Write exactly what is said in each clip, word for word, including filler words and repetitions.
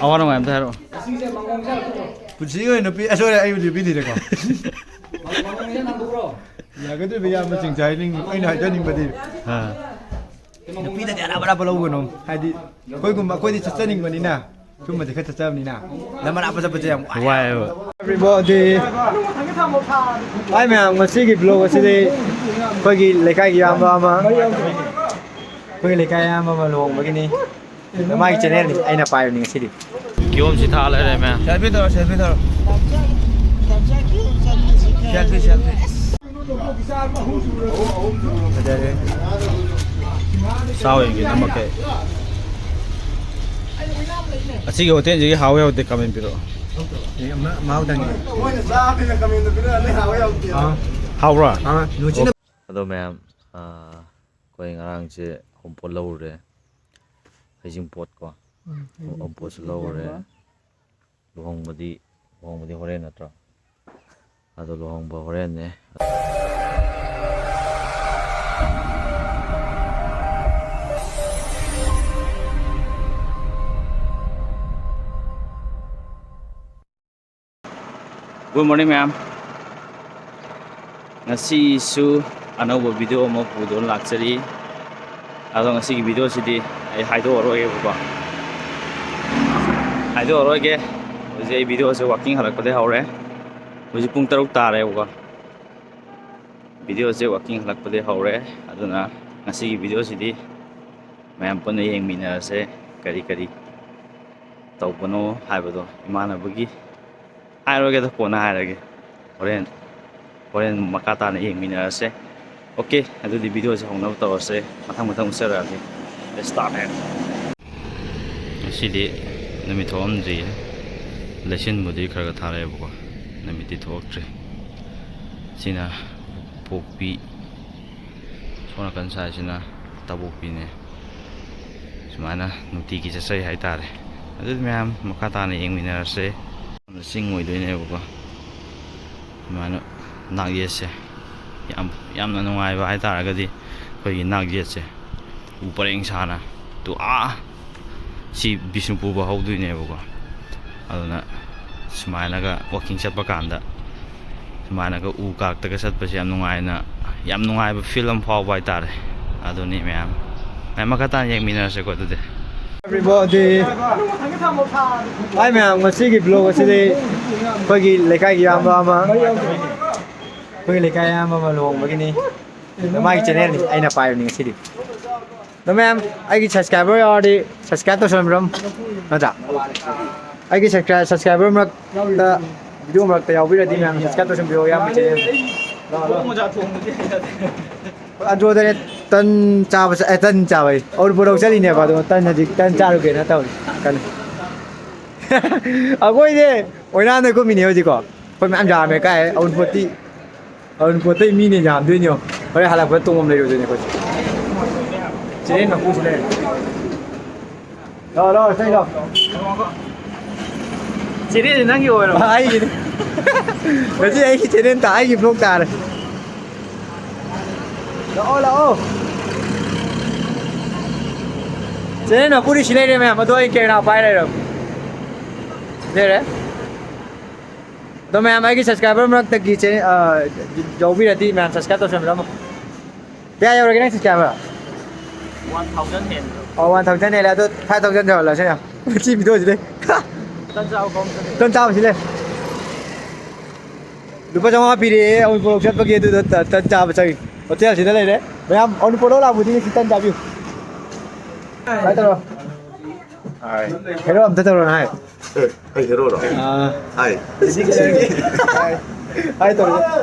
ꯑꯋꯥ ꯅꯨꯡꯉꯥꯏ ꯑꯝꯇ ꯍꯥꯏꯔꯛꯑꯣ꯫ ꯄꯨꯟꯁꯤꯒꯤ ꯑꯣꯏꯅ ꯅꯨꯄꯤ ꯑꯁꯣꯏꯔꯦ ꯑꯩꯕꯨ ꯅꯨꯄꯤ ꯊꯤꯔꯦꯀꯣ꯫ ꯌꯥꯒꯗꯣꯏꯕ ꯏꯌꯥꯝꯕꯁꯤꯡꯁꯦ ꯍꯥꯏꯅꯤꯡ ꯑꯩꯅ ꯍꯥꯏꯖꯅꯤꯡꯕꯗꯤ ꯑꯥ꯫ ꯅꯨꯄꯤꯅꯗꯤ ꯑꯔꯥꯞ ꯑꯔꯥꯞꯄ ꯂꯧꯒꯅꯨ꯫ ꯍꯥꯏꯗꯤ ꯑꯩꯈꯣꯏꯒꯨꯝꯕ ꯑꯩꯈꯣꯏꯗꯤ ꯆꯠꯆꯅꯤꯡꯕꯅꯤꯅ ꯁꯨꯝꯕꯗꯤ ꯈꯔ ꯆꯠꯆꯕꯅꯤꯅ ꯂꯝ ꯑꯔꯥꯞꯄ ꯆꯠꯄꯁꯦ ꯌꯥꯝ ꯋꯥꯏ꯫ ꯋꯥꯏꯑꯦꯕ꯫ Everybody. ꯍꯥꯏ ꯃꯌꯥꯝ, ꯉꯁꯤꯒꯤ vlog ꯑꯁꯤꯗꯤ ꯑꯩꯈꯣꯏꯒꯤ ꯂꯩꯀꯥꯏꯒꯤ ꯏꯌꯥꯝꯕ ꯑꯃ ꯑꯩꯈꯣꯏꯒꯤ ꯂꯩꯀꯥꯏ ꯏꯌꯥꯝꯕ ꯑꯃ ꯂꯨꯍꯣꯡꯕꯒꯤꯅꯤ꯫ ꯃꯥꯒꯤ channelꯅꯤ ꯑꯩꯅ ꯄꯥꯏꯕꯅꯤ ꯉꯁꯤꯗꯤ꯫ ꯀꯤꯍꯣꯝꯁꯤ ꯊꯥ ꯂꯩꯔꯦ ꯃꯌꯥꯝ꯫ Selfie ꯇꯧꯔꯣ, selfie ꯇꯧꯔꯣ꯫ Selfie, selfie꯫ ꯐꯖꯔꯦ꯫ ꯆꯥꯎ ꯌꯦꯡꯒꯦ ꯅꯝꯃꯛꯀꯦ꯫ ꯑꯁꯤꯒꯤ ꯍꯣꯇꯦꯜꯁꯤꯒꯤ ꯍꯥꯎꯋꯦ ꯍꯥꯎꯇꯦ comment ꯄꯤꯔꯛꯑꯣ꯫ ꯑꯦ, ꯃ-, ꯃꯍꯥꯎ ꯇꯪꯉꯦ꯫ ꯃꯣꯏꯅ ꯆꯥꯕꯅꯤꯅ comment ꯄꯤꯔꯛꯑꯣ, ꯅꯣꯏ ꯍꯥꯎꯋꯦ ꯍꯥꯎꯇꯦ꯫ ꯑꯥ꯫ ꯍꯥꯎꯕ꯭ꯔꯥ? ꯑꯥ, ꯅꯨꯡꯁꯤꯠꯅ ꯑꯗꯣ ꯃꯌꯥꯝ, ꯑꯥ, ꯑꯩꯈꯣꯏ ꯉꯔꯥꯡꯁꯦ ꯑꯍꯨꯝ ꯄꯣꯠ ꯂꯧꯔꯨꯔꯦ꯫ ꯍꯩꯖꯤꯡꯄꯣꯠꯀꯣ꯫ ꯎꯝ, ꯍꯩꯖꯤꯡꯄꯣꯠꯁꯨ ꯂꯧꯔꯦ꯫ ꯂꯨꯍꯣꯡꯕꯗꯤ, ꯂꯨꯍꯣꯡꯕꯗꯤ ꯍꯣꯔꯦꯟ ꯅꯠꯇ꯭ꯔꯣ? ꯑꯗꯣ ꯂꯨꯍꯣꯡꯕ ꯍꯣꯔꯦꯟꯅꯦ꯫ Good morning ꯃꯌꯥꯝ꯫ ꯉꯁꯤꯁꯨ ꯑꯅꯧꯕ video ꯑꯃ ꯄꯨꯗꯨꯅ ꯂꯥꯛꯆꯔꯤ꯫ ꯑꯗꯣ ꯉꯁꯤꯒꯤ videoꯁꯤꯗꯤ ꯑꯩ ꯍꯥꯏꯗꯣꯛꯑꯔꯣꯏꯒꯦꯕꯀꯣ꯫ ꯍꯥꯏꯗꯣꯛꯑꯔꯣꯏꯒꯦ꯫ ꯍꯧꯖꯤꯛ ꯑꯩ videoꯁꯦ walking ꯍꯜꯂꯛꯄꯗꯒꯤ ꯍꯧꯔꯦ꯫ ꯍꯧꯖꯤꯛ ꯄꯨꯡ ꯇꯔꯨꯛ ꯇꯥꯔꯦꯕꯀꯣ꯫ Videoꯁꯦ walking ꯍꯜꯂꯛꯄꯗꯒꯤ ꯍꯧꯔꯦ꯫ ꯑꯗꯨꯅ ꯉꯁꯤꯒꯤ videoꯁꯤꯗꯤ ꯃꯌꯥꯝ ꯄꯨꯟꯅ ꯌꯦꯡꯃꯤꯟꯅꯔꯁꯦ꯫ ꯀꯔꯤ ꯀꯔꯤ ꯇꯧꯕꯅꯣ ꯍꯥꯏꯕꯗꯣ ꯏꯃꯥꯟꯅꯕꯒꯤ ꯍꯥꯏꯔꯣꯏꯒꯦꯗ, ꯀꯣꯟꯅ ꯍꯥꯏꯔꯒꯦ꯫ ꯍꯣꯔꯦꯟ, ꯍꯣꯔꯦꯟ ꯃꯈꯥ ꯇꯥꯅ ꯌꯦꯡꯃꯤꯟꯅꯔꯁꯦ꯫ Okay, ꯑꯗꯨꯗꯤ videoꯁꯦ ꯍꯧꯅꯕ ꯇꯧꯔꯁꯦ꯫ ꯃꯊꯪ ꯃꯊꯪ ꯎꯠꯆꯔꯛꯑꯒꯦ꯫ Let's start it꯫ ꯉꯁꯤꯗꯤ ꯅꯨꯃꯤꯠ ꯊꯣꯛꯑꯝꯗ꯭ꯔꯤꯌꯦ꯫ ꯂꯩꯆꯤꯟꯕꯨꯗꯤ ꯈꯔ ꯈꯔ ꯊꯥꯔꯛꯑꯦꯕꯀꯣ, ꯅꯨꯃꯤꯠꯇꯤ ꯊꯣꯛꯇ꯭ꯔꯤ꯫ ꯁꯤꯅ ꯄꯣꯛꯄꯤ, ꯁꯣꯝ ꯅꯥꯀꯟ ꯁꯥꯏꯁꯤꯅ ꯇꯥꯕꯣꯛꯄꯤꯅꯦ꯫ ꯁꯨꯃꯥꯏꯅ ꯅꯨꯡꯇꯤꯒꯤ ꯆꯠꯆꯩ ꯍꯥꯏꯇꯥꯔꯦ꯫ ꯑꯗꯨꯗꯤ ꯃꯌꯥꯝ ꯃꯈꯥ ꯇꯥꯅ ꯌꯦꯡꯃꯤꯟꯅꯔꯁꯦ꯫ ꯆꯤꯡ ꯑꯣꯏꯗꯣꯏꯅꯦꯕꯀꯣ꯫ ꯁꯨꯃꯥꯏꯅ ꯅꯥꯛ ꯌꯦꯠꯁꯦ ꯌꯥꯝ, ꯌꯥꯝꯅ ꯅꯨꯡꯉꯥꯏꯕ ꯍꯥꯏꯇꯥꯔꯒꯗꯤ ꯑꯩꯈꯣꯏꯒꯤ ꯅꯥꯛ ꯌꯦꯠꯁꯦ ꯎ ꯄꯔꯦꯡ ꯁꯥꯅ ꯇꯨ ꯑꯥ ꯁꯤ ꯕꯤꯁꯅꯨꯄꯨꯔ ꯐꯥꯎ ꯍꯧꯗꯣꯏꯅꯦꯕꯀꯣ꯫ ꯑꯗꯨꯅ ꯁꯨꯃꯥꯏꯅꯒ ꯋꯥꯛꯀꯤꯡ ꯆꯠꯄ ꯀꯥꯟꯗ ꯁꯨꯃꯥꯏꯅꯒ ꯎ ꯀꯥꯛꯇꯒ ꯆꯠꯄꯁꯦ ꯌꯥꯝ ꯅꯨꯡꯉꯥꯏꯅ, ꯌꯥꯝ ꯅꯨꯡꯉꯥꯏꯕ ꯐꯤꯜ ꯑꯃ ꯐꯥꯎꯕ ꯍꯥꯏꯇꯥꯔꯦ꯫ ꯑꯗꯨꯅꯤ ꯃꯌꯥꯝ, ꯃꯌꯥꯝ ꯃꯈꯥ ꯇꯥꯅ ꯌꯦꯡꯃꯤꯟꯅꯔꯁꯦꯀꯣ ꯑꯗꯨꯗꯤ꯫ Everybody. ꯍꯥꯏ ꯃꯌꯥꯝ, ꯉꯁꯤꯒꯤ ꯕ꯭ꯂꯣꯒ ꯑꯁꯤꯗꯤ ꯑꯩꯈꯣꯏꯒꯤ ꯂꯩꯀꯥꯏꯒꯤ ꯏꯌꯥꯝꯕ ꯑꯃ, ꯑꯩꯈꯣꯏꯒꯤ ꯂꯩꯀꯥꯏ ꯏꯌꯥꯝꯕ ꯑꯃ ꯂꯨꯍꯣꯡꯕꯒꯤꯅꯤ꯫ ꯃꯥꯒꯤ ꯆꯦꯅꯦꯜꯅꯤ ꯑꯩꯅ ꯄꯥꯏꯕꯅꯤ ꯉꯁꯤꯗꯤ꯫ ꯑꯗꯣ ꯃꯌꯥꯝ, ꯑꯩꯒꯤ ꯁꯕꯁꯀ꯭ꯔꯥꯏꯕꯔ ꯌꯥꯎꯔꯗꯤ ꯁꯕꯁꯀ꯭ꯔꯥꯏꯕ ꯇꯧꯁꯟꯕꯤꯔꯝꯃꯨ, ꯅꯠꯇ꯭ꯔꯥ? ꯑꯩꯒꯤ ꯁꯕꯁꯀ꯭ꯔꯥꯏ-, ꯁꯕꯁꯀ꯭ꯔꯥꯏꯕꯔ ꯃꯔꯛꯇ, ꯚꯤꯗꯤꯑꯣ ꯃꯔꯛꯇ ꯌꯥꯎꯕꯤꯔꯗꯤ ꯃꯌꯥꯝ ꯁꯕꯁꯀ꯭ꯔꯥꯏꯕ ꯇꯧꯁꯟꯕꯤꯌꯣ, ꯏꯌꯥꯝꯕ ꯆꯦꯅꯦꯜ꯫ ꯑꯟꯗ꯭ꯔꯣꯗꯅꯦ ꯇꯟ ꯆꯥꯕ ꯆꯠ-, ꯑꯦ, ꯇꯟ ꯆꯥꯕ ꯑꯩ ꯑꯎꯟꯄꯣꯠ ꯂꯧ ꯆꯠꯂꯤꯅꯦꯕ, ꯑꯗꯣ ꯇꯟ ꯍꯧꯖꯤꯛ ꯇꯟ ꯆꯥꯔꯨꯒꯦꯅ ꯇꯧꯔꯤ ꯀꯟꯅ꯫ ꯑꯩꯈꯣꯏꯁꯦ ꯑꯣꯏꯅꯥꯅ ꯀꯨꯝꯃꯤꯅꯦ ꯍꯧꯖꯤꯛꯀꯣ꯫ ꯑꯩꯈꯣꯏ ꯃꯌꯥꯝ ꯌꯥꯝꯃꯦ ꯀꯥꯏ, ꯑꯎꯟꯄꯣꯠꯇꯤ, ꯑꯎꯟꯄꯣꯠꯇꯩ ꯃꯤꯅ ꯌꯥꯝꯗꯣꯏꯅꯦ꯫ ꯍꯣꯔꯦꯟ ꯍꯜꯂꯛꯄꯗ ꯇꯣꯡꯐꯝ ꯂꯩꯔꯣꯏꯗꯣꯏꯅꯦ ꯑꯩꯈꯣꯏꯁꯦ꯫ ꯆꯦꯔꯦꯟ ꯃꯀꯨꯁꯤ ꯂꯩꯔꯦ꯫ ꯂꯥꯛꯑꯣ, ꯂꯥꯛꯑꯣ, ꯁꯤꯗ ꯂꯥꯛꯑꯣ꯫ ꯆꯦꯔꯦꯟꯁꯦ ꯅꯪꯒꯤ ꯑꯣꯏꯔꯕ? ꯑꯩꯒꯤꯅꯤ꯫ ꯉꯁꯤ ꯑꯩꯒꯤ ꯆꯦꯔꯦꯟ ꯇꯥ-, ꯑꯩꯒꯤ ꯕ꯭ꯂꯣꯛ ꯇꯥꯔꯦ꯫ ꯂꯥꯛꯑꯣ, ꯂꯥꯛꯑꯣ꯫ ꯆꯦꯔꯦꯟ ꯃꯀꯨꯗꯤ ꯁꯤ ꯂꯩꯔꯦ ꯃꯌꯥꯝ, ꯑꯗꯣ ꯑꯩ ꯀꯦꯃꯦꯔꯥ ꯄꯥꯏ ꯂꯩꯔꯕ꯫ ꯂꯩꯔꯦ꯫ ꯑꯗꯣ ꯃꯌꯥꯝ ꯑꯩꯒꯤ ꯁꯕꯁꯀ꯭ꯔꯥꯏꯕꯔ ꯃꯔꯛꯇꯒꯤ ꯆꯦ-, ꯑ, ꯌꯥꯎꯕꯤꯔꯗꯤ ꯃꯌꯥꯝ ꯁꯕꯁꯀ꯭ꯔꯥꯏꯕ ꯇꯧꯁꯟꯕꯤꯔꯝꯃꯣ꯫ ꯀꯌꯥ ꯌꯧꯔꯒꯦ ꯅꯪ ꯁꯕꯁꯀ꯭ꯔꯥꯏꯕꯔ? One thousand ꯍꯦꯟꯕ꯭ꯔꯣ? ꯑꯣ, one thousand ꯍꯦꯜꯂꯦ꯫ ꯑꯗꯣ five thousand ꯌꯧꯍꯜꯂꯁꯦ ꯃꯌꯥꯝ꯫ ꯁꯤ ꯚꯤꯗꯤꯑꯣꯁꯤꯗꯩ꯫ ꯇꯟ ꯆꯥꯕ ꯀꯧꯔꯝ ꯆꯠꯂꯦ꯫ ꯇꯟ ꯆꯥꯕꯁꯤ ꯂꯩ꯫ ꯂꯨꯄꯥ ꯆꯥꯝꯃꯉꯥ ꯄꯤꯔꯛꯑꯦ ꯑꯎꯟꯄꯣꯠ ꯂꯧ ꯆꯠꯄꯒꯤ, ꯑꯗꯨꯗ ꯇ-, ꯇꯟ ꯆꯥꯕ ꯆꯪꯉꯤ꯫ ꯍꯣꯇꯦꯜꯁꯤꯗ ꯂꯩꯔꯦ꯫ ꯃꯌꯥꯝ ꯑꯎꯟꯄꯣꯠ ꯂꯧ ꯂꯥꯛꯄꯗꯤ ꯉꯁꯤ ꯇꯟ ꯆꯥꯕꯤꯌꯨ꯫ ꯀꯃꯥꯏꯅ ꯇꯧꯔꯣ? ꯍꯥꯏ꯫ ꯍꯦꯔꯣ ꯑꯝꯇ ꯇꯧꯔꯣ ꯅꯍꯥꯏ꯫ ꯑꯦ, ꯑꯩ ꯍꯦꯔꯣꯔꯣ? ꯑꯥ꯫ ꯍꯥꯏ꯫ ꯍꯥꯏ ꯇꯧꯔꯣ꯫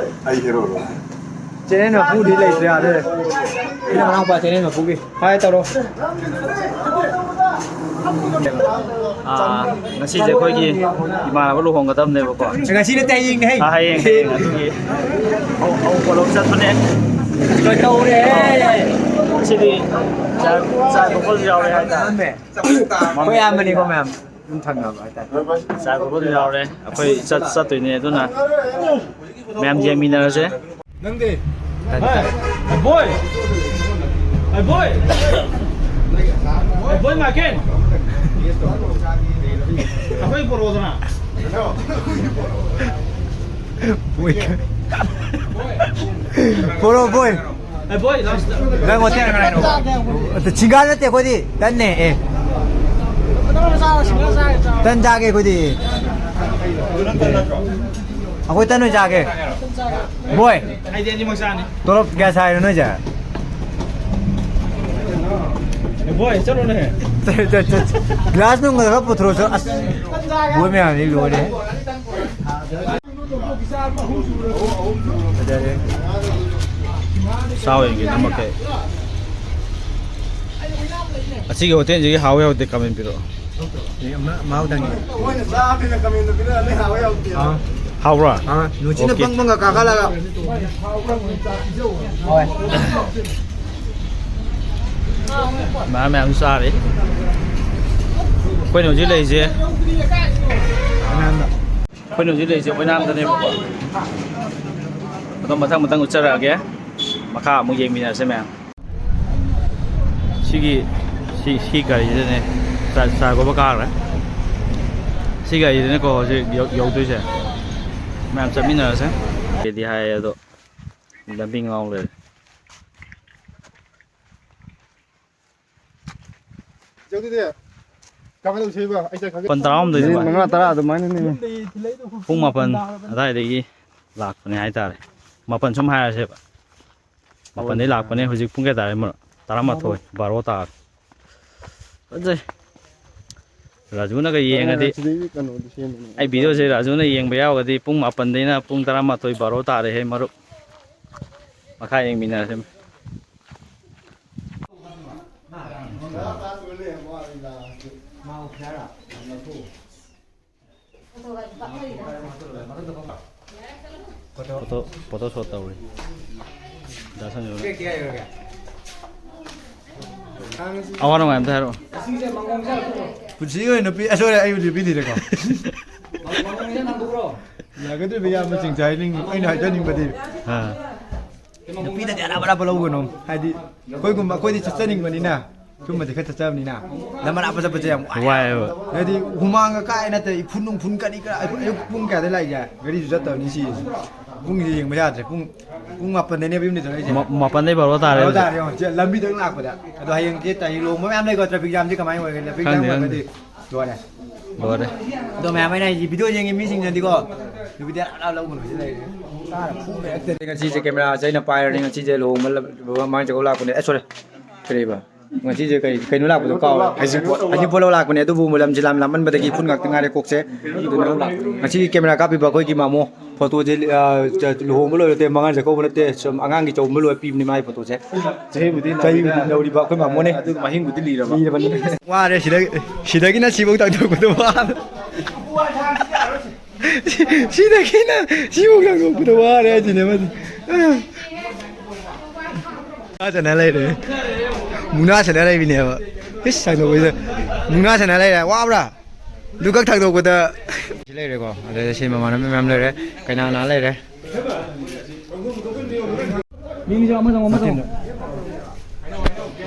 ꯑꯩ ꯍꯦꯔꯣꯔꯣ? ꯆꯦꯅꯦꯜ ꯃꯄꯨꯗꯤ ꯂꯩꯇ꯭ꯔꯦ ꯑꯥꯗ ꯂꯩ꯫ ꯁꯤꯅ ꯃꯅꯥꯎꯄꯥ ꯆꯦꯅꯦꯜ ꯃꯄꯨꯒꯤ꯫ ꯍꯥꯏ ꯇꯧꯔꯣ꯫ ꯑꯥ, ꯉꯁꯤꯁꯦ ꯑꯩꯈꯣꯏꯒꯤ ꯏꯃꯥꯟꯅꯕ ꯂꯨꯍꯣꯡꯒꯗꯕꯅꯦꯕꯀꯣ꯫ ꯉꯁꯤ ꯅꯠꯇꯦ, ꯍꯌꯦꯡꯅꯦ, ꯍꯌꯦꯡ꯫ ꯑꯥ, ꯍꯌꯦꯡ, ꯍꯌꯦꯡ꯫ ꯑꯗꯨꯒꯤ ꯑꯃꯨꯛ, ꯑꯃꯨꯛ ꯄꯣꯠ ꯂꯧ ꯆꯠꯄꯅꯦ꯫ ꯂꯣꯏ ꯇꯧꯔꯦ꯫ ꯉꯁꯤꯗꯤ ꯆꯥ, ꯆꯥ ꯀꯣꯄꯜꯁꯨ ꯌꯥꯎꯔꯦ ꯍꯥꯏꯇꯥꯔꯦ꯫ ꯑꯩꯈꯣꯏ ꯑꯌꯥꯝꯕꯅꯤꯀꯣ ꯃꯌꯥꯝ꯫ ꯑꯗꯨꯝ ꯊꯪꯅꯕ ꯍꯥꯏꯇꯥꯔꯦ꯫ ꯆꯥ ꯀꯣꯄꯜꯁꯨ ꯌꯥꯎꯔꯦ꯫ ꯑꯩꯈꯣꯏ ꯆꯠ-, ꯆꯠꯇꯣꯏꯅꯦ, ꯑꯗꯨꯅ ꯃꯌꯥꯝ ꯌꯦꯡꯃꯤꯟꯅꯔꯁꯦ꯫ ꯅꯪꯗꯤ? ꯍꯥꯏ, ꯕꯣꯏ! ꯍꯥꯏ, ꯕꯣꯏ! ꯍꯥꯏ, ꯕꯣꯏ ꯃꯥꯏꯀꯦꯜ! ꯑꯩꯈꯣꯏ ꯄꯣꯔꯛꯑꯣꯗꯅ꯫ ꯕꯣꯏ꯫ ꯄꯣꯔꯛꯑꯣ, ꯕꯣꯏ꯫ ꯑꯦ, ꯕꯣꯏ, ꯂꯥꯁꯇ꯫ ꯅꯪ ꯍꯣꯇꯦꯜ ꯀꯅꯥꯏꯅꯣ? ꯑꯗ ꯆꯤꯡꯒꯥ ꯅꯠꯇꯦ ꯑꯩꯈꯣꯏꯗꯤ꯫ ꯇꯟꯅꯦ, ꯑꯦ꯫ ꯇꯟ ꯆꯥꯒꯦ ꯑꯩꯈꯣꯏꯗꯤ꯫ ꯑꯩꯈꯣꯏ ꯇꯟ ꯑꯣꯏ ꯆꯥꯒꯦ꯫ ꯕꯣꯏ꯫ ꯑꯩꯗꯤ ꯑꯅꯤꯃꯛ ꯆꯥꯅꯤ꯫ ꯇꯣꯂꯣꯞ ꯀꯌꯥ ꯁꯥꯏꯅꯣ ꯅꯣꯏꯁꯦ? ꯑꯦ, ꯕꯣꯏ, ꯆꯠꯂꯣꯅꯦ꯫ ꯆꯠ, ꯆꯠ, ꯆꯠ, ꯆꯠ꯫ ꯒ꯭ꯂꯥꯁ ꯅꯨꯡꯒ ꯈꯔ ꯄꯨꯊꯣꯔꯛꯑꯣ꯫ ꯑꯁ, ꯕꯣꯏ ꯃꯌꯥꯝꯁꯤ ꯂꯣꯏꯔꯦ꯫ ꯐꯖꯔꯦ꯫ ꯆꯥꯎ ꯌꯦꯡꯒꯦ ꯅꯝꯃꯛꯀꯦ꯫ ꯑꯁꯤꯒꯤ ꯍꯣꯇꯦꯜꯁꯤꯒꯤ ꯍꯥꯎꯋꯦ ꯍꯥꯎꯇꯦ ꯀꯃꯦꯟ ꯄꯤꯔꯛꯑꯣ꯫ ꯑꯦ, ꯃ-, ꯃꯍꯥꯎ ꯇꯪꯒꯦ꯫ ꯃꯣꯏꯅ ꯆꯥꯕꯅꯤꯅ ꯀꯃꯦꯟꯗ ꯄꯤꯔꯛꯑꯅꯤ ꯍꯥꯎꯋꯦ ꯍꯥꯎꯇꯦ꯫ ꯑꯥ꯫ ꯍꯥꯎꯕ꯭ꯔꯥ? ꯑꯥ, ꯅꯨꯡꯁꯤꯠꯅ ꯑꯣꯀꯦ꯫ ꯄꯪ ꯄꯪꯒ ꯀꯥꯈꯠꯂꯒ꯫ ꯍꯣꯏ꯫ ꯃꯌꯥꯝ ꯃꯌꯥꯝꯁꯨ ꯆꯥꯔꯤ꯫ ꯑꯩꯈꯣꯏꯅ ꯍꯧꯖꯤꯛ ꯂꯩꯔꯤꯁꯦ, ꯑꯩꯈꯣꯏꯅ ꯍꯧꯖꯤꯛ ꯂꯩꯔꯤꯁꯦ ꯑꯣꯏꯅꯥꯝꯗꯅꯦꯕꯀꯣ꯫ ꯑꯗꯣ ꯃꯊꯪ ꯃꯊꯪ ꯎꯠꯆꯔꯛꯑꯒꯦ꯫ ꯃꯈꯥ ꯑꯃꯨꯛ ꯌꯦꯡꯃꯤꯟꯅꯔꯁꯦ ꯃꯌꯥꯝ꯫ ꯁꯤꯒꯤ, ꯁꯤ, ꯁꯤ ꯒꯥꯔꯤꯁꯤꯗꯅꯦ ꯆꯥ, ꯆꯥ ꯀꯣꯕ ꯀꯥꯈ꯭ꯔꯦ꯫ ꯁꯤ ꯒꯥꯔꯤꯁꯤꯗꯅꯦꯀꯣ ꯍꯧꯖꯤꯛ ꯌꯧ-, ꯌꯧꯗꯣꯏꯁꯦ꯫ ꯃꯌꯥꯝ ꯆꯠꯃꯤꯟꯅꯔꯁꯦ꯫ ꯀꯦꯗꯤ ꯍꯥꯏꯌꯦ ꯑꯗꯣ ꯂꯝꯕꯤ ꯉꯥꯎ ꯂꯩꯔꯦ꯫ ꯌꯧꯗꯣꯏꯗꯤ ꯀꯃꯥꯏꯅ ꯇꯧꯁꯦꯕ? ꯑꯩ ꯆꯠꯈ꯭ꯔꯒꯦ꯫ ꯄꯨꯡ ꯇꯔꯥ ꯑꯃꯗꯩꯅꯦ ꯃꯤꯅꯤꯠ ꯚꯥꯏ꯫ ꯃꯉꯥ ꯇꯔꯥ ꯑꯗꯨꯃꯥꯏꯅꯅꯦ꯫ ꯄꯨꯡ ꯃꯥꯄꯟ ꯑꯗꯥꯏꯗꯒꯤ ꯂꯥꯛꯄꯅꯦ ꯍꯥꯏꯇꯥꯔꯦ꯫ ꯃꯥꯄꯟ ꯁꯨꯝ ꯍꯥꯏꯔꯁꯦꯕ꯫ ꯃꯥꯄꯟꯗꯩ ꯂꯥꯛꯄꯅꯦ꯫ ꯍꯧꯖꯤꯛ ꯄꯨꯡ ꯀꯌꯥ ꯇꯥꯔꯦ ꯃꯔꯨꯞ? ꯇꯔꯥꯃꯥꯊꯣꯏ, ꯕꯥꯔꯣ ꯇꯥꯔꯦ꯫ ꯐꯖꯩ꯫ ꯔꯥꯖꯨꯅꯒ ꯌꯦꯡꯉꯗꯤ, ꯁꯤꯗꯩꯗꯤ ꯀꯩꯅꯣꯗꯤ ꯁꯦꯝꯕꯅꯦ꯫ ꯑꯩ ꯚꯤꯗꯤꯑꯣꯁꯦ ꯔꯥꯖꯨꯅ ꯌꯦꯡꯕ ꯌꯥꯎꯔꯒꯗꯤ ꯄꯨꯡ ꯃꯥꯄꯟꯗꯩꯅ ꯄꯨꯡ ꯇꯔꯥꯃꯥꯊꯣꯏ, ꯕꯥꯔꯣ ꯇꯥꯔꯦꯍꯦ ꯃꯔꯨꯞ꯫ ꯃꯈꯥ ꯌꯦꯡꯃꯤꯟꯅꯔꯁꯤ꯫ ꯐꯣꯇꯣ, ꯐꯣꯇꯣ ꯁꯣꯠ ꯇꯧꯔꯤ꯫ ꯗꯥ ꯁꯟꯖꯨꯅ꯫ ꯑꯋꯥ ꯅꯨꯡꯉꯥꯏ ꯑꯝꯇ ꯍꯥꯏꯔꯛꯑꯣ꯫ ꯄꯨꯟꯁꯤꯒꯤ ꯑꯣꯏꯅ ꯅꯨꯄꯤ, ꯑ, sorry, ꯑꯩ ꯅꯨꯄꯤ ꯊꯤꯔꯦꯀꯣ꯫ ꯌꯥꯒꯗꯣꯏꯕ ꯏꯌꯥꯝꯕꯁꯤꯡꯁꯦ ꯍꯥꯏꯅꯤꯡ-, ꯑꯩꯅ ꯍꯥꯏꯖꯅꯤꯡꯕꯗꯤ, ꯑꯥ꯫ ꯅꯨꯄꯤꯅꯗꯤ ꯑꯔꯥꯞ ꯑꯔꯥꯞꯄ ꯂꯧꯒꯅꯨ꯫ ꯍꯥꯏꯗꯤ, ꯑꯩꯈꯣꯏꯒꯨꯝꯕ, ꯑꯩꯈꯣꯏꯗꯤ ꯆꯠꯆꯅꯤꯡꯕꯅꯤꯅ, ꯁꯨꯝꯕꯗꯤ ꯈꯔ ꯆꯠꯆꯕꯅꯤꯅ ꯂꯝ ꯑꯔꯥꯞꯄ ꯆꯠꯄꯁꯦ ꯌꯥꯝ ꯋꯥꯏ꯫ ꯋꯥꯏꯌꯦꯕ꯫ ꯍꯥꯏꯗꯤ ꯍꯨꯃꯥꯡꯒ ꯀꯥꯏ ꯅꯠꯇꯦ, ꯏꯐꯨꯟ ꯅꯨꯡꯐꯨꯟ ꯀꯔꯤ ꯀꯔꯥ꯫ ꯑꯌꯨꯛ, ꯑꯌꯨꯛ ꯄꯨꯡ ꯀꯌꯥꯗ ꯂꯥꯛꯏꯒꯦ? ꯒꯥꯔꯤꯁꯨ ꯆꯠꯇꯕꯅꯤ ꯁꯤ꯫ ꯄꯨꯡꯁꯤ ꯌꯦꯡꯕ ꯌꯥꯗ꯭ꯔꯦ꯫ ꯄꯨꯡ, ꯄꯨꯡ ꯃꯥꯄꯟꯗꯅꯦꯕ ꯌꯨꯝꯗꯩ ꯊꯣꯛꯂꯛꯏꯁꯦ꯫ ꯃ-, ꯃꯥꯄꯟꯗꯩ ꯕꯥꯔꯣ ꯇꯥꯔꯦ ꯕꯥꯔꯣ ꯍꯧꯖꯤꯛ꯫ ꯇꯥꯔꯦ ꯌꯦꯡꯉꯣ꯫ ꯁꯤ ꯂꯝꯕꯤꯗꯪ ꯂꯥꯛꯄꯗ꯫ ꯑꯗꯣ ꯍꯌꯦꯡꯁꯦ ꯇꯥꯏ ꯂꯨꯍꯣꯡꯕ ꯃꯌꯥꯝ ꯂꯩꯀꯣ, traffic jamꯁꯦ ꯀꯃꯥꯏꯅ ꯑꯣꯏꯒꯅꯤ? Traffic jam ꯈꯪꯗꯦ, ꯑꯣꯏꯔꯒꯗꯤ ꯈꯪꯗꯦ꯫ ꯂꯣꯏꯔꯦ꯫ ꯂꯣꯏꯔꯦ꯫ ꯑꯗꯣ ꯃꯌꯥꯝ ꯑꯩꯅ ꯍꯥꯏꯁꯤ, video ꯌꯦꯡꯉꯤ ꯃꯤꯁꯤꯡꯅꯗꯤꯀꯣ, ꯅꯨꯄꯤꯗꯤ ꯍꯔꯥꯎ ꯍꯔꯥꯎ ꯂꯧꯒꯅꯨ ꯁꯤ ꯂꯩꯔꯦ꯫ ꯆꯥꯔ ꯐꯨꯕ ꯍꯦꯛꯇ꯫ ꯉꯁꯤꯁꯦ cameraꯁꯦ ꯑꯩꯅ ꯄꯥꯏꯔꯅꯤ꯫ ꯉꯁꯤꯁꯦ ꯂꯨꯍꯣꯡꯕ ꯂ-, ꯃꯃꯥꯡ ꯖꯒꯣꯏ ꯂꯥꯛꯄꯅꯦ꯫ ꯑꯦ, sorry꯫ ꯀꯔꯤꯕ? ꯉꯁꯤꯁꯦ ꯀꯩ, ꯀꯩꯅꯣ ꯂꯥꯛꯄꯗꯣ ꯀꯥꯎꯔꯦ꯫ ꯍꯩꯖꯤꯡꯄꯣꯠ꯫ ꯍꯩꯖꯤꯡꯄꯣꯠ ꯂꯧ ꯂꯥꯛꯄꯅꯦ, ꯑꯗꯨꯕꯨ ꯂꯝꯁꯦ ꯂꯥꯝ-, ꯂꯥꯝꯃꯟꯕꯗꯒꯤ ꯏꯐꯨꯟ ꯉꯥꯛꯇ ꯉꯥꯏꯔꯦ ꯀꯣꯛꯁꯦ꯫ ꯑꯗꯨꯅ ꯉꯁꯤꯒꯤ camera ꯀꯥꯞꯄꯤꯕ ꯑꯩꯈꯣꯏꯒꯤ ꯃꯥꯃꯣ, photoꯁꯦ, ꯑ, ꯆ-, ꯂꯨꯍꯣꯡꯕ ꯂꯣꯏꯔ ꯅꯠꯇꯦ, ꯃꯉꯥꯅꯤ ꯆꯥꯛꯀꯧꯕ ꯅꯠꯇꯦ, ꯁꯨꯝ ꯑꯉꯥꯡꯒꯤ ꯆꯥꯛꯀꯧꯕ ꯂꯣꯏꯔ ꯄꯤꯕꯅꯤ ꯃꯥꯒꯤ photoꯁꯦ꯫ ꯆꯍꯤꯕꯨꯗꯤ ꯆꯍꯤꯕꯨꯗꯤ ꯅꯧꯔꯤꯕ꯫ ꯅꯧꯔꯤꯕ ꯑꯩꯈꯣꯏ ꯃꯥꯃꯣꯅꯦ꯫ ꯑꯗꯨꯒ ꯃꯍꯤꯡꯕꯨꯗꯤ ꯂꯤꯔꯕ꯫ ꯂꯤꯔꯕꯅꯤ꯫ ꯋꯥꯔꯦ ꯁꯤꯗꯒꯤ, ꯁꯤꯗꯒꯤꯅ ꯁꯤꯐꯥꯎ ꯇꯥꯛꯊꯣꯛꯄꯗ ꯋꯥꯔꯦ꯫ ꯁꯤꯗꯒꯤꯅ ꯁꯤꯐꯥꯎ ꯇꯥꯛꯊꯣꯛꯄꯗ ꯋꯥꯔꯦ ꯍꯥꯏꯁꯤꯅꯦ ꯃꯥꯗꯤ꯫ ꯃꯨꯛꯅꯥ ꯁꯥꯟꯅ ꯂꯩꯔꯦ꯫ ꯃꯨꯛꯅꯥ ꯁꯥꯟꯅ ꯂꯩꯕꯤꯅꯦꯕ꯫ ꯏꯁ, ꯁꯥꯡꯗꯣꯛꯄꯁꯤꯗ꯫ ꯃꯨꯛꯅꯥ ꯁꯥꯟꯅ ꯂꯩꯔꯦ꯫ ꯋꯥꯕ꯭ꯔꯥ? ꯑꯗꯨ ꯈꯛ ꯊꯥꯡꯗꯣꯛꯄꯗ꯫ ꯁꯤ ꯂꯩꯔꯦꯀꯣ꯫ ꯑꯗꯩꯗ ꯁꯤ ꯃꯃꯥꯟꯅꯕ ꯃꯌꯥꯝ ꯂꯩꯔꯦ꯫ ꯀꯩꯅꯥ ꯅꯥ ꯂꯩꯔꯦ꯫ ꯃꯤꯁꯨ ꯑꯃ ꯆꯪꯉꯣ, ꯑꯃ ꯆꯪꯉꯣ꯫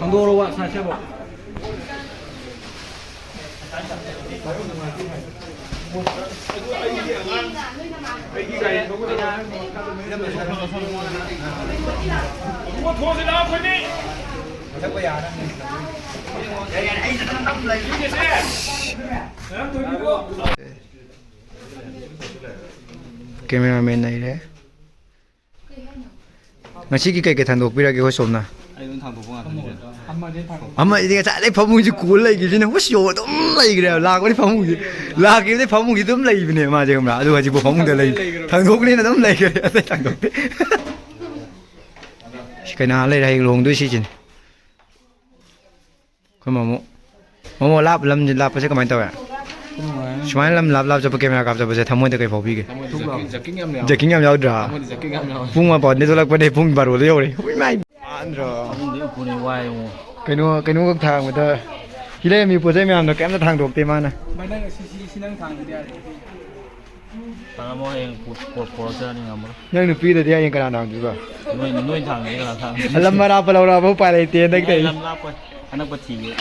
ꯍꯥꯡꯗꯣꯛꯑꯣ, ꯁꯥꯁꯦꯕ꯫ Cameraman ꯂꯩꯔꯦ꯫ ꯉꯁꯤꯒꯤ ꯀꯩ ꯀꯩ ꯊꯥꯡꯗꯣꯛꯄꯤꯔꯒꯦ ꯑꯩꯈꯣꯏ ꯁꯣꯝꯅ? ꯑꯩ ꯑꯗꯨꯝ ꯊꯥꯡꯗꯣꯛꯄ ꯉꯥꯛꯇꯅꯤ ꯀꯩꯅꯣ꯫ ꯑꯃꯗꯤ ꯉꯁꯥꯏꯗꯩ ꯐꯃꯨꯡꯁꯤ ꯀꯣꯜ ꯂꯩꯈꯤꯕꯁꯤꯅ, ꯎꯁ, ꯌꯣ ꯑꯗꯨꯝ ꯂꯩꯈ꯭ꯔꯦꯕ꯫ ꯂꯥꯛꯄꯗꯤ ꯐꯃꯨꯡꯁꯤ, ꯂꯥꯛꯈꯤꯕꯗꯩ ꯐꯃꯨꯡꯁꯤ ꯑꯗꯨꯝ ꯂꯩꯕꯅꯦ ꯃꯥꯁꯦ, ꯈꯪꯕ꯭ꯔꯥ? ꯑꯗꯨ ꯍꯧꯖꯤꯛꯐꯥꯎ ꯐꯃꯨꯡꯗ ꯂꯩ꯫ ꯊꯥꯡꯗꯣꯛꯄꯅꯤꯅ ꯑꯗꯨꯝ ꯂꯩꯈ꯭ꯔꯦ, ꯑꯇꯩ ꯊꯥꯡꯗꯣꯛꯇꯦ꯫ ꯁꯤ ꯀꯩꯅꯥ ꯂꯩꯔꯦ, ꯍꯌꯦꯡ ꯂꯨꯍꯣꯡꯗꯣꯏ ꯁꯤꯁꯤꯅꯤ꯫ ꯑꯩꯈꯣꯏ ꯃꯃꯣ꯫ ꯃꯃꯣ, ꯂꯥꯞ-, ꯂꯝꯁꯦ ꯂꯥꯞꯄꯁꯦ ꯀꯃꯥꯏꯅ ꯇꯧꯋꯦ? ꯁꯨꯃꯥꯏꯅ ꯂꯝ ꯂꯥꯞ ꯂꯥꯞ ꯆꯠꯄ camera ꯀꯥꯞ ꯆꯠꯄꯁꯦ ꯊꯃꯣꯏꯗ ꯀꯩ ꯐꯥꯎꯕꯤꯒꯦ? ꯊꯃꯣꯏꯗ ꯖꯔꯀꯤꯡ, ꯖꯔꯀꯤꯡ ꯌꯥꯝ ꯌꯥꯎꯋꯦ꯫ ꯖꯔꯀꯤꯡ ꯌꯥꯝ ꯌꯥꯎꯗ꯭ꯔꯥ? ꯊꯃꯣꯏꯗ ꯖꯔꯀꯤꯡ ꯌꯥꯝ ꯌꯥꯎꯋꯦ꯫ ꯄꯨꯡ ꯃꯥꯄꯟꯗ ꯊꯣꯛꯂꯛꯄꯅꯦ, ꯄꯨꯡ ꯕꯥꯔꯣꯗ ꯌꯧꯔꯦ꯫ ꯎꯏ ꯃꯥꯏ꯫ ꯃꯥꯟꯗ꯭ꯔꯣ? ꯐꯃꯨꯡꯗꯩ ꯎꯞꯄꯨꯅꯦ, ꯋꯥꯏ ꯌꯦꯡꯉꯣ꯫ ꯀꯩꯅꯣ, ꯀꯩꯅꯣꯈꯛ ꯊꯥꯡꯕꯗ ꯁꯤ ꯂꯩꯔꯝꯃꯤ ꯄꯣꯠ ꯆꯩ ꯃꯌꯥꯝꯗꯣ ꯀꯩꯝꯇ ꯊꯥꯡꯗꯣꯛꯇꯦ ꯃꯥꯅ꯫ ꯚꯥꯏ, ꯅꯪ ꯁꯤ, ꯁꯤ, ꯁꯤ ꯅꯪ ꯊꯥꯡꯒꯤꯗꯤ ꯌꯥꯔꯦ꯫ ꯊꯥꯡꯉꯝꯃꯣ, ꯍꯌꯦꯡ ꯄꯨ-, ꯄꯨꯔꯛ-, ꯄꯨꯔꯛꯆꯔꯅꯤ, ꯉꯝꯃꯔꯣꯏ꯫ ꯅꯪ ꯅꯨꯄꯤꯗꯗꯤ ꯍꯌꯦꯡ ꯀꯅꯥ ꯊꯥꯡꯗꯣꯏꯕ? ꯅꯣꯏ, ꯅꯣꯏ ꯊꯥꯡꯒꯤꯗꯤ ꯀꯅꯥ ꯊꯥꯡꯒꯅꯤ? ꯂꯝ ꯑꯔꯥꯞꯄ ꯂꯧꯔꯛꯑꯕ ꯎꯄꯥꯏ ꯂꯩꯇꯦ ꯍꯟꯗꯛꯇꯤ꯫ ꯑꯩ ꯂꯝ ꯂꯥꯞꯄꯣꯏ꯫ ꯑꯅꯛꯄ ꯊꯤꯒꯦ꯫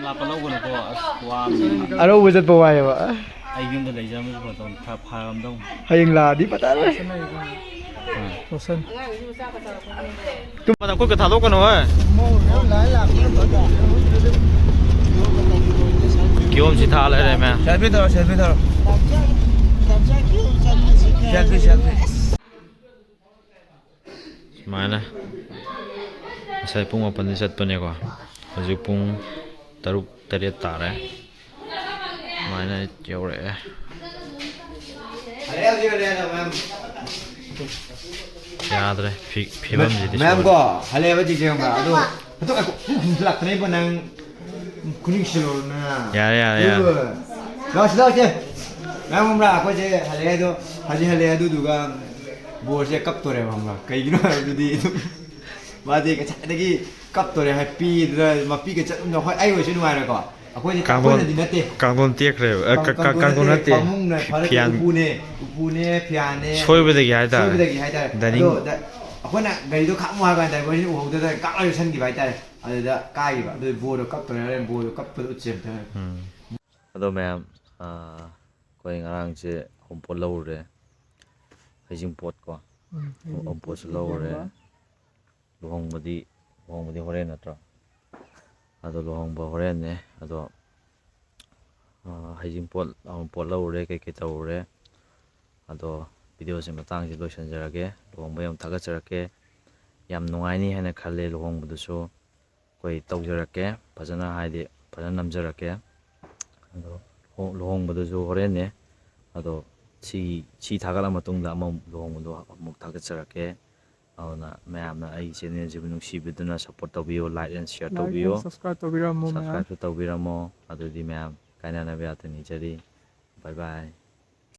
ꯂꯥꯞꯄ ꯂꯧꯒꯅꯨꯀꯣ꯫ ꯑꯁ, ꯋꯥꯕꯅꯤ꯫ ꯑꯔꯧꯕ ꯆꯠꯄ ꯋꯥꯏꯑꯦꯕ꯫ ꯑꯩ ꯌꯨꯝꯗ ꯂꯩꯖꯔꯝꯕꯁꯨ ꯐꯗꯧꯅꯤ, ꯈꯔ ꯐꯔꯝꯗꯧꯅꯤ꯫ ꯍꯌꯦꯡ ꯂꯥꯛꯑꯗꯤ ꯐꯖꯔꯦ꯫ ꯇꯨꯝꯕꯗ ꯈꯨꯠꯀ ꯊꯥꯗꯣꯛꯀꯅꯨ, ꯍꯣꯏ꯫ ꯀꯤꯍꯣꯝꯁꯤ ꯊꯥ ꯂꯩꯔꯦ, ꯃꯌꯥꯝ꯫ Selfie ꯇꯧꯔꯣ, selfie ꯇꯧꯔꯣ꯫ Selfie, selfie꯫ ꯁꯨꯃꯥꯏꯅ ꯉꯁꯥꯏ ꯄꯨꯡ ꯃꯥꯄꯟꯗ ꯆꯠꯄꯅꯦꯀꯣ, ꯍꯧꯖꯤꯛ ꯄꯨꯡ ꯇꯔꯨꯛ ꯇꯔꯦꯠ ꯇꯥꯔꯦ꯫ ꯁꯨꯃꯥꯏꯅ ꯌꯧꯔꯛꯑꯦ꯫ ꯌꯥꯗ꯭ꯔꯦ, ꯐꯤ-, ꯐꯤꯕꯝꯁꯤꯗꯤ ꯃꯌꯥꯝ ꯁꯣꯏꯔꯦ꯫ ꯀꯣ, ꯍꯜꯂꯛꯑꯦꯕ ꯆꯤꯛꯁꯦ, ꯈꯪꯕ꯭ꯔꯥ? ꯑꯗꯣ, ꯑꯗꯣ ꯉꯥꯏꯈꯣ, ꯍꯨꯝ, ꯍꯨꯝꯖꯤꯜꯂꯛꯇꯅ ꯏꯕꯣ ꯅꯪ꯫ ꯈꯨꯅꯤꯡ ꯁꯤꯜꯂꯣꯔꯅ꯫ ꯌꯥꯔꯦ, ꯌꯥꯔꯦ, ꯌꯥꯔꯦ꯫ ꯑꯗꯨꯒ ꯂꯥꯛꯁꯤ, ꯂꯥꯛꯁꯤ꯫ ꯃꯌꯥꯝ ꯈꯪꯕ꯭ꯔꯥ? ꯑꯩꯈꯣꯏꯁꯦ ꯍꯜꯂꯛꯑꯦ ꯑꯗꯣ, ꯍꯧꯖꯤꯛ ꯍꯜꯂꯛꯑꯦ ꯑꯗꯨꯗꯨꯒ ꯕꯣꯔꯁꯦ ꯀꯞꯇꯣꯔꯦꯕ, ꯈꯪꯕ꯭ꯔꯥ? ꯀꯩꯒꯤꯅꯣ ꯍꯥꯏꯕꯗꯨꯗꯤ ꯑꯗꯨꯝ ꯃꯥꯗꯤ ꯉꯁꯥꯏꯗꯒꯤ ꯀꯞꯇꯣꯔꯦ, ꯍꯥꯏ ꯄꯤꯗꯅ ꯃꯄꯤꯒ ꯆꯠꯂꯨꯝꯗ꯫ ꯍꯣꯏ, ꯑꯩ ꯑꯣꯏꯔꯁꯨ ꯅꯨꯡꯉꯥꯏꯔꯣꯏꯀꯣ꯫ ꯑꯩꯈꯣꯏꯗꯤ, ꯀꯥꯡꯊꯣꯟ, ꯑꯩꯈꯣꯏꯅꯗꯤ ꯅꯠꯇꯦ꯫ ꯀꯥꯡꯊꯣꯟ ꯇꯦꯛꯈ꯭ꯔꯦꯕ꯫ ꯑ, ꯀꯥꯡ-, ꯀꯥꯡ-, ꯀꯥꯡꯊꯣꯟ ꯀꯥꯡꯊꯣꯟ ꯅꯠꯇꯦ, ꯅꯠꯇꯦ꯫ ꯐꯃꯨꯡꯅ ꯐꯔꯒ ꯐꯤꯌꯥꯟ꯫ ꯎꯄꯨꯅꯦ, ꯎꯄꯨꯅꯦ, ꯐꯤꯌꯥꯟꯅꯦ꯫ ꯁꯣꯏꯕꯗꯒꯤ ꯍꯥꯏꯇꯥꯔꯦ꯫ ꯁꯣꯏꯕꯗꯒꯤ ꯍꯥꯏꯇꯥꯔꯦ꯫ ꯗꯥꯏꯅꯤꯡ꯫ ꯑꯗꯣ ꯗ-, ꯑꯩꯈꯣꯏꯅ ꯒꯥꯔꯤꯗꯣ ꯈꯥꯝꯃꯣ ꯍꯥꯏꯕ ꯀꯥꯟꯗ ꯗꯥꯏꯚꯔꯁꯟ ꯎꯍꯧꯗꯗꯅ ꯀꯥꯞꯂꯒ ꯆꯠꯁꯟꯈꯤꯕ ꯍꯥꯏꯇꯥꯔꯦ꯫ ꯑꯗꯨꯗ ꯀꯥꯏꯈꯤꯕ꯫ ꯑꯗꯨ ꯕꯣꯔꯗꯣ ꯀꯞꯇꯣꯔꯦ, ꯍꯣꯔꯦꯟ ꯕꯣꯔꯗꯣ ꯀꯞꯄꯗ ꯎꯠꯁꯦ ꯑꯝꯇ꯫ ꯎꯝ꯫ ꯑꯗꯣ ꯃꯌꯥꯝ, ꯑꯥ, ꯑꯩꯈꯣꯏ ꯉꯔꯥꯡꯁꯦ ꯑꯍꯨꯝ ꯄꯣꯠ ꯂꯧꯔꯨꯔꯦ꯫ ꯍꯩꯖꯤꯡꯄꯣꯠꯀꯣ꯫ ꯎꯝ, ꯑꯍꯨꯝ ꯄꯣꯠꯁꯨ ꯂꯧꯔꯨꯔꯦ꯫ ꯂꯨꯍꯣꯡꯕꯗꯤ, ꯂꯨꯍꯣꯡꯕꯗꯤ ꯍꯣꯔꯦꯟ ꯅꯠꯇ꯭ꯔꯣ? ꯑꯗꯣ ꯂꯨꯍꯣꯡꯕ ꯍꯣꯔꯦꯟꯅꯦ꯫ ꯑꯗꯣ, ꯑꯥ, ꯍꯩꯖꯤꯡꯄꯣꯠ, ꯑꯍꯨꯝ ꯄꯣꯠ ꯂꯧꯔꯨꯔꯦ, ꯀꯩꯀꯩ ꯇꯧꯔꯨꯔꯦ꯫ ꯑꯗꯣ ꯚꯤꯗꯤꯑꯣꯁꯦ ꯃꯇꯥꯡꯁꯤ ꯂꯣꯏꯁꯤꯟꯖꯔꯒꯦ꯫ ꯂꯨꯍꯣꯡꯕ ꯌꯥꯝ ꯊꯥꯒꯠꯆꯔꯛꯀꯦ꯫ ꯌꯥꯝ ꯅꯨꯡꯉꯥꯏꯅꯤ ꯍꯥꯏꯅ ꯈꯜꯂꯦ ꯂꯨꯍꯣꯡꯕꯗꯨꯁꯨ꯫ ꯑꯩꯈꯣꯏ ꯇꯧꯖꯔꯛꯀꯦ ꯐꯖꯅ, ꯍꯥꯏꯗꯤ ꯐꯖꯅ ꯅꯝꯖꯔꯛꯀꯦ꯫ ꯑꯗꯣ ꯂꯨꯍꯣꯡ-, ꯂꯨꯍꯣꯡꯕꯗꯨꯁꯨ ꯍꯣꯔꯦꯟꯅꯦ꯫ ꯑꯗꯣ ꯁꯤ, ꯁꯤ ꯊꯥꯒꯠꯂ ꯃꯇꯨꯡꯗ ꯑꯃꯨꯛ ꯂꯨꯍꯣꯡꯕꯗꯣ ꯑꯃꯨꯛ ꯊꯥꯒꯠꯆꯔꯛꯀꯦ꯫ ꯑꯗꯨꯅ ꯃꯌꯥꯝꯅ ꯑꯩ ꯆꯦꯅꯦꯜꯁꯤꯕꯨ ꯅꯨꯡꯁꯤꯕꯤꯗꯨꯅ support ꯇꯧꯕꯤꯌꯨ, like and share ꯇꯧꯕꯤꯌꯨ꯫ Like and subscribe ꯇꯧꯕꯤꯔꯝꯃꯣ ꯃꯌꯥꯝ꯫ Subscribeꯁꯨ ꯇꯧꯕꯤꯔꯝꯃꯣ꯫ ꯑꯗꯨꯗꯤ ꯃꯌꯥꯝ ꯀꯥꯏꯅꯅꯕ ꯌꯥꯇ ꯅꯤꯖꯔꯤ꯫ Bye bye꯫